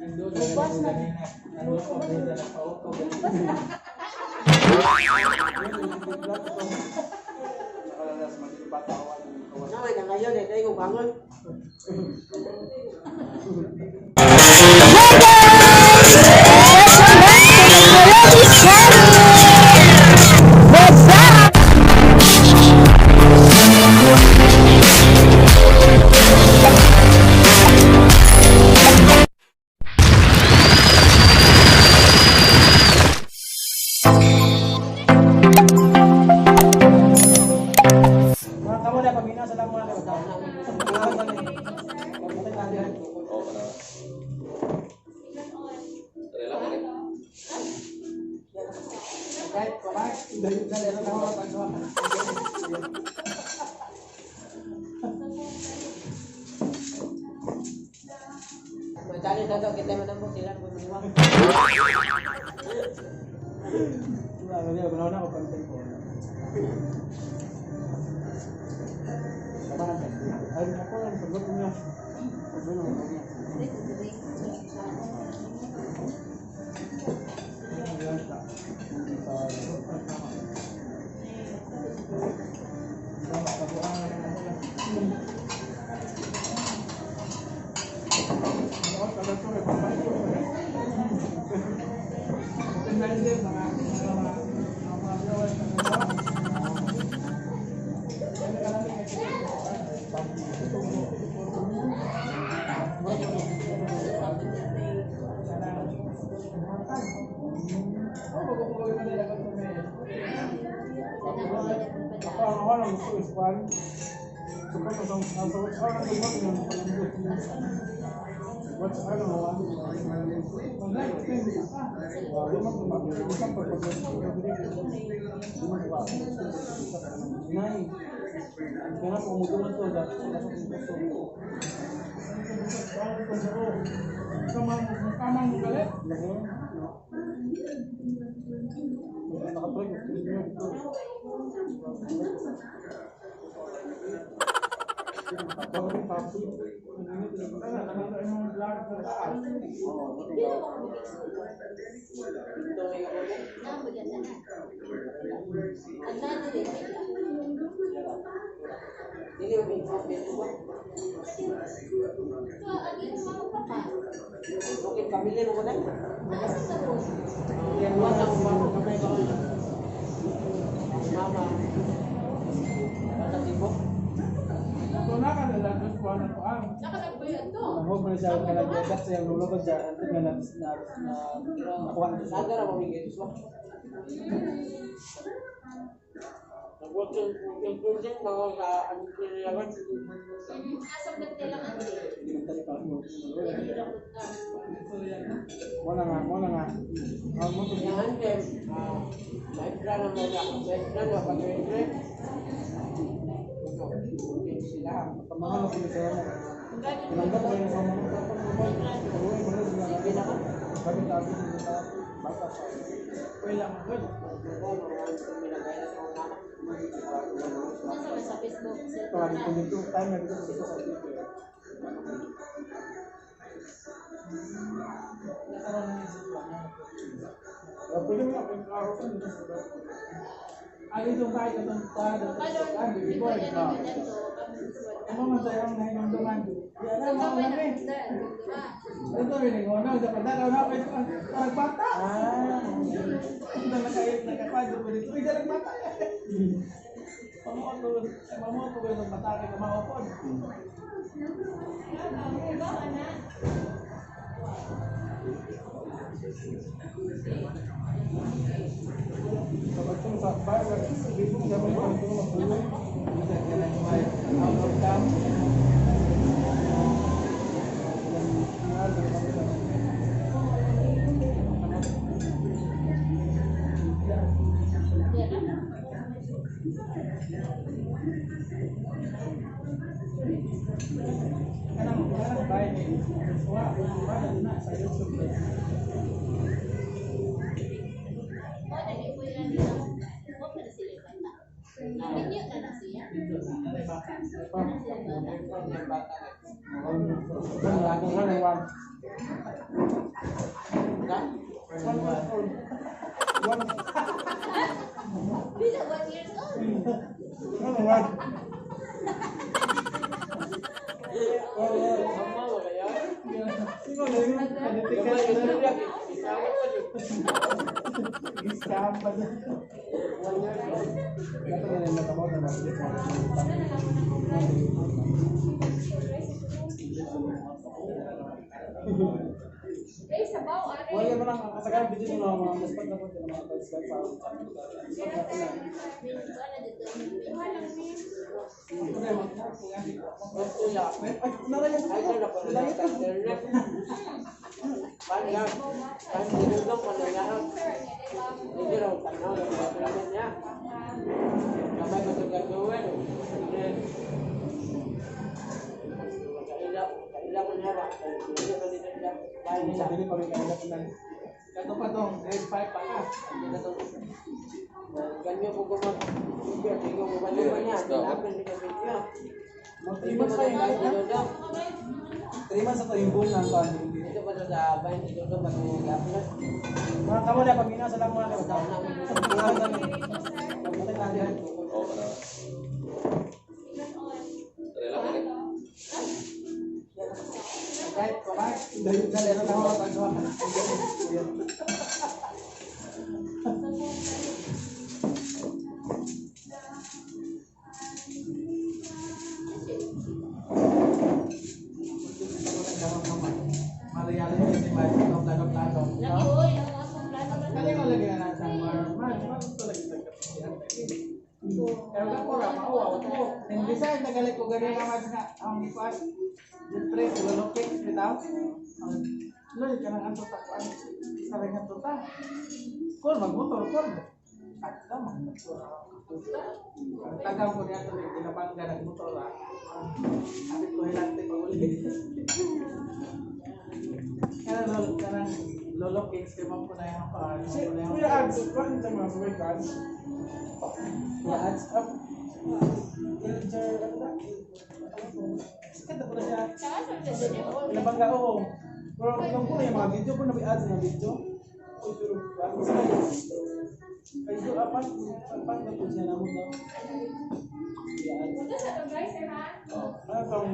Ubas na. Ubas na. Naman na ngayon eh, tayo kong bangon. Hi guys! Welcome back to my Melody channel! What's up? Mga kamo na, pamina sa lang muna kayo. Oo na. Dali lang, dali. Kahit kumay, dahil na meron ako pagsawa. Matali na daw kita man mo sila kung maniwa. Wala, wala, wala na ako pantay ko. Tama na. Ay, ako lang, sagot niya. Sagot niya. Dili mo big ba? Okay, pamilya mo ko na. Yan wa sa mama kamay ko. Mama. Bata tibo. Huwag mo na siya kalagyan sa iyang lulo ko dyan. Ito nga na na nakuha na siya. Sada ra mo migay mo. Nag-working mga sa ano kailangan. Wala nga, wala nga. Ang mo to Yan din, may plano na na, may plano pag regret. Sila. Pamahal ako sa mo. Tinanggap ko yung sa mga Sige na ka. Sabi tabi sa bata pa. Wala mo good. Parang kung ito time na dito sa dito. Pwede mo na klaro ko dito sa Ay, itong tayo itong tayo. Ay, baby boy. Ano man sa'yo ang nahinamduman? Di alam mo ang nami. Ito rin, ano, dapat na, ano, parang bata. Ah. Ito na kayo, nagkapado ko dito. Uy, dalag bata. Pamuot ko, pamuot ko itong bata kay kamaopon. Kapag ito sa bar, dito mo dapat ito matulog. Hindi ka na kumain. Out of town. Kanang kanang bahay ni wa wa na sa YouTube. Wala. 1 month old. One. Bila 1 years old. Ano, one? Sama mo kaya? Sino na yun? Gamay Connecticut ka na. na. Isawat pa yun. Scam pa na. 1 year old. Dapat na rin natabaw na Wala na lang ako ng rice. Eh, sabaw, are. Wala mo lang, ang kasagaran video nila mga mas pag napunta ng mga guys sa Kuya. Ay, narayan Ay, na pa na sa internet. Pan lang. Pan dinudong pa na lahat. Hindi raw tanaw ng mga niya. Gamay ko sa gagawin. Kaila, kaila ko niya ba? Hindi ko dito nila. Bahay nila. Dili pa may kaila pa lang. Kato pa tong grade 5 pa ka. Hindi na tong ganyo ko gumag. Hindi ko gumag niya. Lapin ni ka video. Mga 3 months pa yung Bahay ni Dodong. 3 months sa to yung boom ng pan. Dito pa sa bahay ni Dodong mag-upload. Mga kamo na pag ina sa lang mga kamo. Oo, na. Try lang ulit. Kahit kumay, dahil dahil lang ako paggawa. Mareality si Mike, no plano-plano. Lagi, oy, ang akong plano. Kaya ko lagi na sa mar, mar, mar, gusto lagi sa kapsihan. Pero ka pura, mauwa ko. Hindi sa tagalik ko ganyan naman nga ang kwan. Siyempre, lolo cakes bitaw. Ang lol ka nang anto ta kuan. Sa rin anto ta. Kol magmotor kol. Takda magmotor. Ang tagaw ko niya tuloy ginabangga nagmotor ah. Sabi ko hilante pag uli. Kaya lolo kanang lolo cakes kay ma'am ko na yung kuan. Si Kuya Ads, bakit sa mga sabay ka ads? Kuya Ads up. Ilger, ano ba? Sikat na po na siya. Saka sa dito. Pinabangga oo. Pero kung po na yung mga video, kung na may ads na video. Uy, pero bakit sa Ay, so, apat, apat na po siya namon na. Kuya Ads. Ito sa to guys, sir, ha? Oo. Ano pang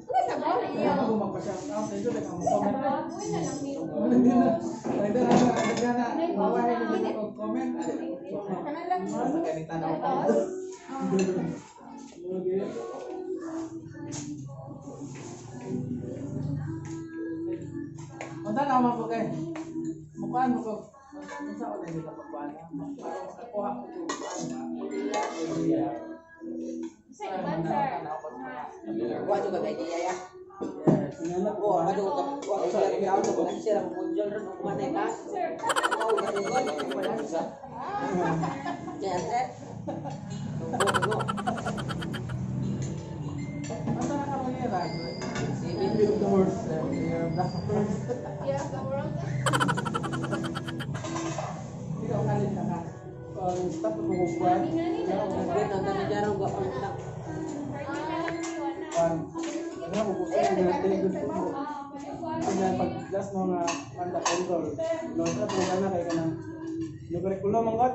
Ano sabaw? Kaya ako magpa-shout out sa inyo, like ang comment na. Baboy na lang meron. Hindi na. Hindi na, hindi na, mawahay ko dito og comment. Kana lang. Sa ganita na ako. Okay. Punta na ako kay. Mukhaan mo ko. Unsa ko na dito pagkuhan? Para makakuha ko yung kuan ba? Yeah. Sa iban, sir. Wa juga kay niya ya. Yes. Sinala ko. Wa juga ka wa juga kay ako ko siya ang munjol ron ug manay ka. Sir. Wa juga wala sa. Kaya sir. Tunggu tunggu. Unsa na ka mo niya, Raj? Sibin. Year of the horse. Year of the horse. Yeah, the world. Ikaw kalit na ka. Stop ko kung kuwan. Nagbe nang tani jarong wa pang lang. Kuwan. Ano ko kung saan na tingin ko. Kanya pag last no nga kanta control. No, sa po kana kay kanang Nagregulo man god.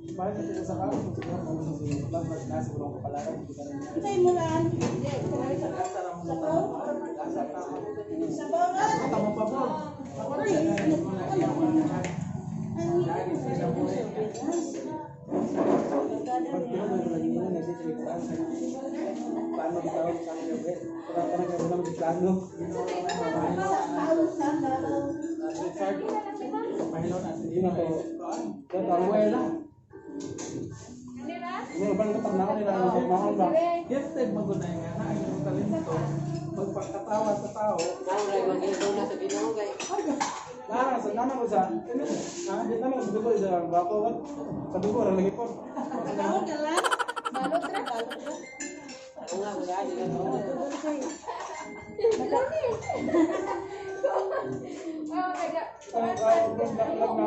Bakit ito sa kaon? Kung siguro kung sa siguro lang na siguro ko palaran hindi ka rin. Unsay mo lan? Lasa ra mo sa tama. Lasa pa. Sabaw na. Tama pa bro. Ako na siya na mo na siya. Lagi siya po. Pag pinag lagi mo na siya sa paano bitawag sa akin gabi. Pero tanang gabi naman plano. Richard, pahilo na si Yun ako. Ito, abuela. Ano ba nang pag nila ang mahal ba? Gifted mo na nga na ang talento. Magpakatawa sa tao. Mao ra mag na sa Ginoo kay. Nana sa nana ko sa ano? Ha, di naman sa dugo sa bako wat. Sa dugo ra lagi po. Kakaon ka lang. Balot ra. Ako nga wala di na to. Oh my God. Ay, ay, vlog vlog na.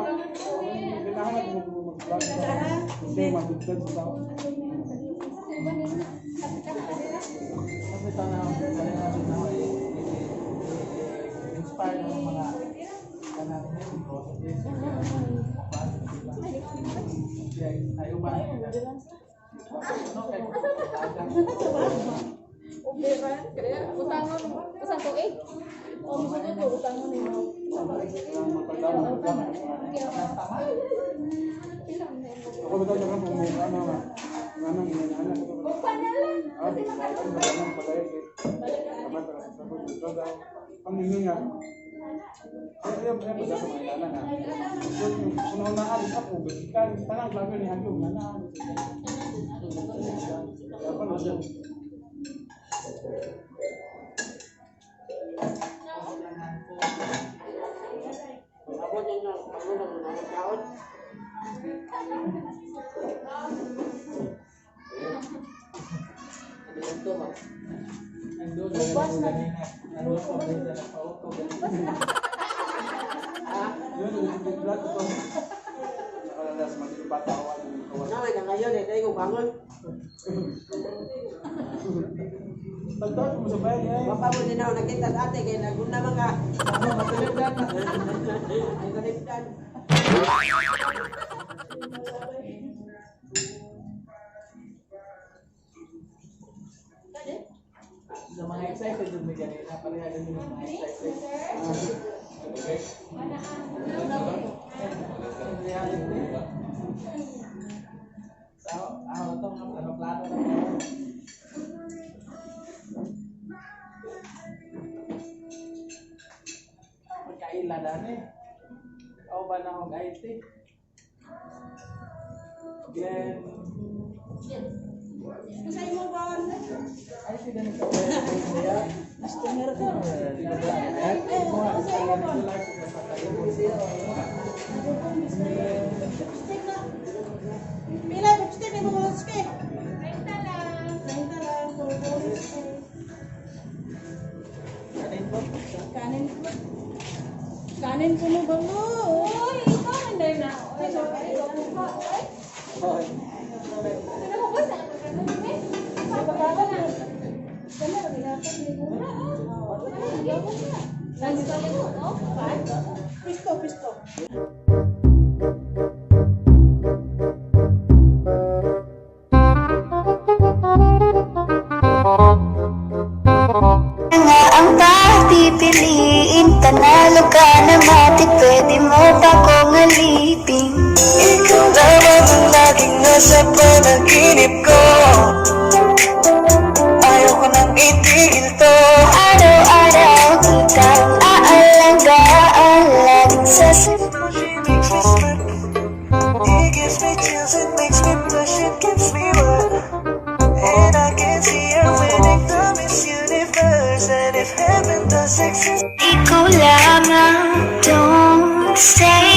Kailangan mo mag-vlog. Kasi mag-vlog sa tao. Kasi ito na, galing natin na inspire ng mga kanang membro sa Ay, uban. No, kay. Ubiran, kaya utangon, usan tuig. O musunod ko utangon nimo. Ako bitaw sa kang pamukha na nga. Nganong inananak ko. Buksan na lang kasi makalungkot. Pang nga. Ayaw, ayaw, ayaw, sa mga nga. Kung naalis ako, kan tanang vlogger ni Hagyo, nga naalis. Kaya pa na siya. Ako din na, ako na mga kaon. Ano ba? Nandun, ganina. Nandun ko, ganina, nagpa-auto, ganina. Yun, yung vlog ko. Nakalalas, magpapatawan. Naman na ngayon eh, tayo bangon. Tagtawag mo sa bayan, eh. Baka mo din ako nakita sa ate kay naguna mga Ano, matulindan. Ay kalipdan. Sa mga excited dun may ganina, pareha din yung mga excited. In reality. So, ako itong ano, plano na to. Magkaila na eh. Ako ba na akong IT? Glenn, Sa imo ba? IT din sa Glenn. Customer ka. Sa imo ba? Lipstick na. Pila lipstick ni mo ske. 30 lang. 30 lang for bonus. Kanin po? Kanin po. Kanin po mo ba mo? Uy, ikaw man dahil na. Uy, ikaw po. Uy. Sino ko ba sa ato ka na eh? Pagkakalan na. Kami ra gihapon ni mo. No? Pisto, pisto. Nga ang papipiliin. Panalo ka na matik. Pwede mo pa kong alipin. Ikaw lamang ang laging nasa panaginip ko. Ayaw ko nang itigil to. Araw-araw kitang aalagaan. Laging She makes me smirk. It gives me chills, it makes me blush, it gives me wet. And I can see her winning the Miss Universe. And if heaven does exist, Ikaw lamang. Don't say